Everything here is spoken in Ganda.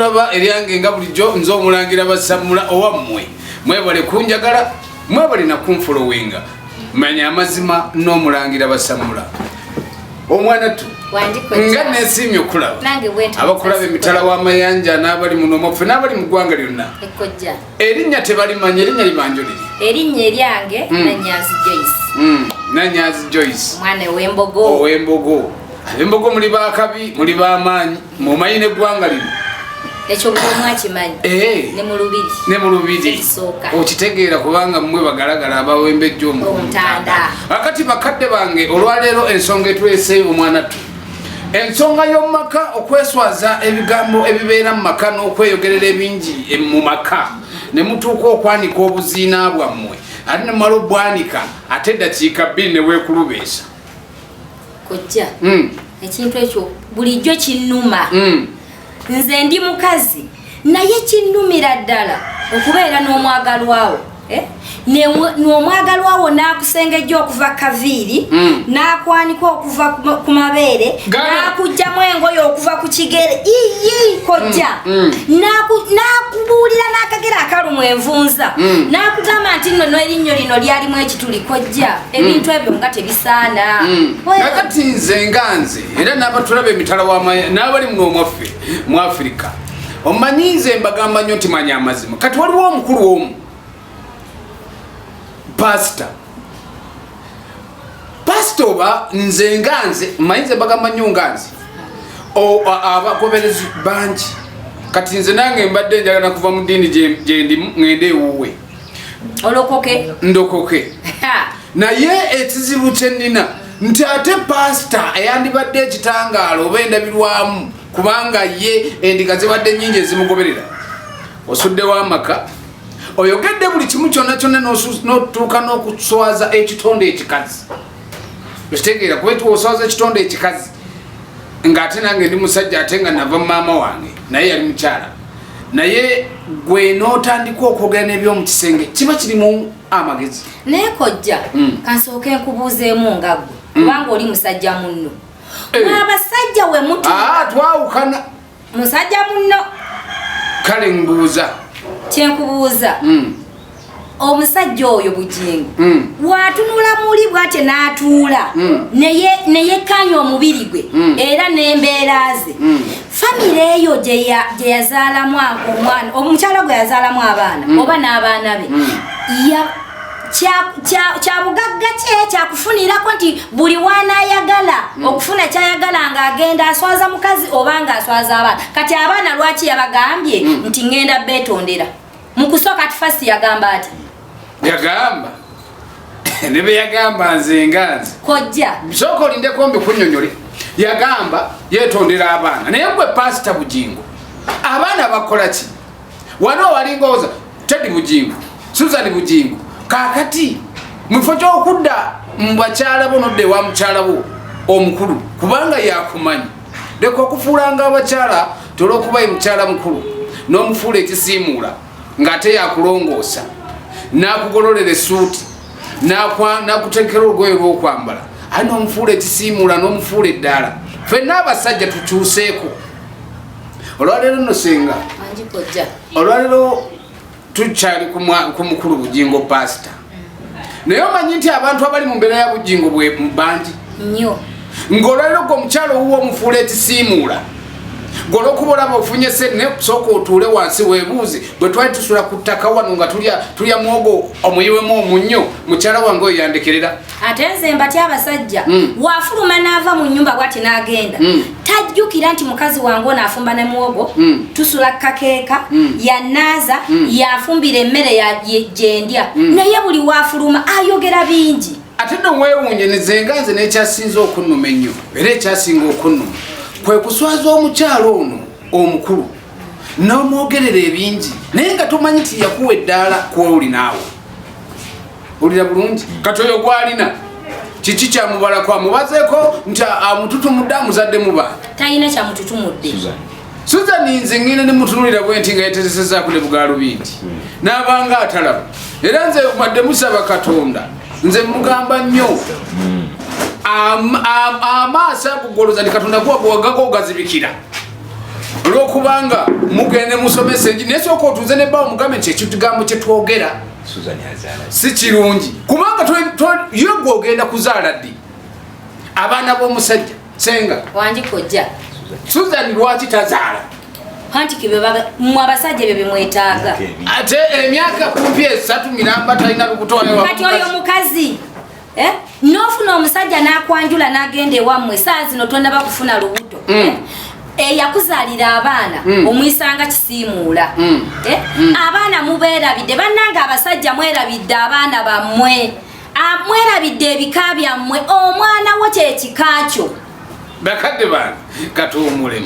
Laba eryange nga bulijjo, nze omulangira Basammula owammwe. Mwebale kunjagala, mwebale nakunfolowinga. Manya amazima n'omulangira Basammula. Omwana tu nga nesiimye okulaba abakulaba emitala w'amayanja n'abali muno mwaffe n'abali mu ggwanga lyonna. Erinnya tebalimanya, erinnya libanjulire. Erinnya eryange Nanyanzi Joyce. Nanyanzi Joyce. Omwana ow'embogo. Ow'embogo. Ab'embogo muli bakabi, muli b'amaanyi, mumanyi n'eggwanga lino. Ekyo buli omu akimanyi. Ne mu lubiri. Ne mu lubiri. Okitegeera kubanga mmwe bagalagala abawembejja omutanda. Akati bakadde bange, olwaleero ensonga etwese omwana tu, ensonga y'omu maka, okweswaza ebigambo ebibeera mu maka n'okweyogerera ebingi mu maka ne mutuuka okwanika obuziina bwammwe, ate ne mumala obwanika, ate eddakiika 2 ne weekulubeesa. Kojja, ekintu ekyo bulijjo kinnuma. Nze ndi mukazi, naye kinnumira ddala okubeera n'omwagalwawo, eh? N'omwagalwawo n'akusengejja okuva kaviiri, n'akwanika okuva ku mabeere, n'akugjamu engoye okuva ku kigere. Iyi kojja, n'akubuulira n'akagera akalumu envunza, n'akugamba nti nno n'erinnyo lino lyalimu ekituli. Kojja, ebintu ebyo nga tebisaana. Kakati nze nga nze, era n'abatulaba emitala n'abali muno omwaffe mu Afirika, omanyi nze mbagamba nnyo nti manya amazima. Kati waliwo omukulu omu pasita, pasita oba nze nga nze manyi, nze mbagamba nnyo nga nze abagoberezi bangi. Kati nze nange mbadde njagala kuva mu ddiini gyendimu ŋŋende ewuwe. Olokoke. Ndokoke, naye ekizibu kyenina nti ate pasita eyandibadde ekitangaala oba endabirwamu, kubanga ye endiga zibadde nyingi ezimugoberera, osuddewo amaka, oyogedde buli kimu kyonna kyonna, n'otuuka n'okuswaza ekitonde ekikazi. Okitegeera? Kuba oswaza ekitonde ekikazi, ng'ate nange ndi musajja, ate nga nava mu maama wange, naye yali mukyala. Naye gwe n'otandika okwogera n'ebyomukisenge, kiba kirimu amagezi? Naye kojja, kansooke nkubuuzeemu nga ggwe, kubanga oli musajja munno. Abasajja we mutu Ah, twawukana. Musajja munno. Kale mbuuza. Kyenkubuuza, omusajja oyo Bugingo, watunula muli bwate n'atuula neyekkaanya omubiri gwe era n'embeera ze, famire eyo gye yazaalamu omwana, omukyala gwe yazaalamu abaana oba n'abaana be, kya bugagga kye kyakufunirako nti buli wanaayagala okufuna kyayagala ng'agenda aswaza mukazi oba ng'aswaza abaana? Kati abaana lwaki yabagambye nti ŋŋenda beetondera? Mu kusooka ati first yagamba ati Yagamba ne be yagamba, nze nga nze Kojja. Sooka olindeko mbikunyonyole. Yagamba yeetondera abaana, naye gwe Pasita Bugingo, abaana bakola ki? Wano walinga oza Tedi Bugingo, Susan Bugingo, kakati mu kifo ky'okudda mu bakyala bo, nodda ewa mukyala wo omukulu, kubanga yakumanyi. Leka okufuulanga abakyala tolwokuba ye mukyala mukulu n'omufuula ekisiimuula, ng'ate yakulongoosa, n'akugololera essuuti, n'akuteekera olugoye lw'okwambala, ate n'omufuula ekisiimuula, n'omufuula eddaala. Ffenna abasajja tukyuseeko olwaleero nno. Senga, Angi kojja. olwaleero tukyali ku mukulu Bugingo pasita, naye omanyi nti abantu abali mu mbeera ya Bugingo bwe bangi nnyo. Ng'olwaleero gwe omukyalo owuwo omufuula ekisiimuula, gweolwokuba olaba ofunye sente. Naye sooka otuule wansi weebuuze, bwe twali tusula ku ttaka wano nga tulya muwogo omuyiwemu omunnyo, mukyala wange oyo yandekerera? Ate nze mbatya abasajja. Wafuluma n'ava mu nnyumba bwati n'agenda, tajjukira nti mukazi wange ono afumba ne muwogo, tusula kakeeka, yanaaza, yafumbira emmere gyendya, naye buli wafuluma ayogera bingi. Ate nno weewuunye, nze nga nze n'ekyasinze okunnuma ennyo, era ekyasinga okunnuma kwe kuswaza omukyalo ono omukulu n'omwogerera ebingi, naye nga tomanyi nti yakuwa eddaala kwoli naawe. Olira bulungi? Kati oyo gwalina kiki kyamubalako? Amubazeeko nti amututumudde, amuzadde mu baana? Talina kyamututumudde. Susan, nze ngenda nemutunulira bwe nti nga yetezesezaako ne bugalubindi n'abanga atalaba. Era nze madde musaba Katonda, nze mugamba nnyo, amaaso agogoloza nti Katonda guwagako ogazibikira. Olwokubanga mugende musomesa engi, naye sooka otuuze ne bbawo mugambe nti ekigambo kye twogera si kirungi, kubanga ye gwe ogenda kuzaala ddi abaana b'omusajja? Senga. Wangi kojja. Susan lwaki tazaala? Anti mwe abasajja ebyo bimwetaaga. Ate emyaka kumpi 3 miramba talina lubuto. Kati oyo mukazi, eh? Nofuna omusajja n'akwanjula n'agenda ewammwe, saa zino tonaba kufuna lubuto. Eyakuzaalira abaana omuyisanga kisiimuula. Eh? Abaana mubeerabidde, bannange. Abasajja mwerabidde abaana bammwe, mwerabidde ebika byammwe. Omwana wo kyekika kyo. Bakadde bange, katuwumulemu.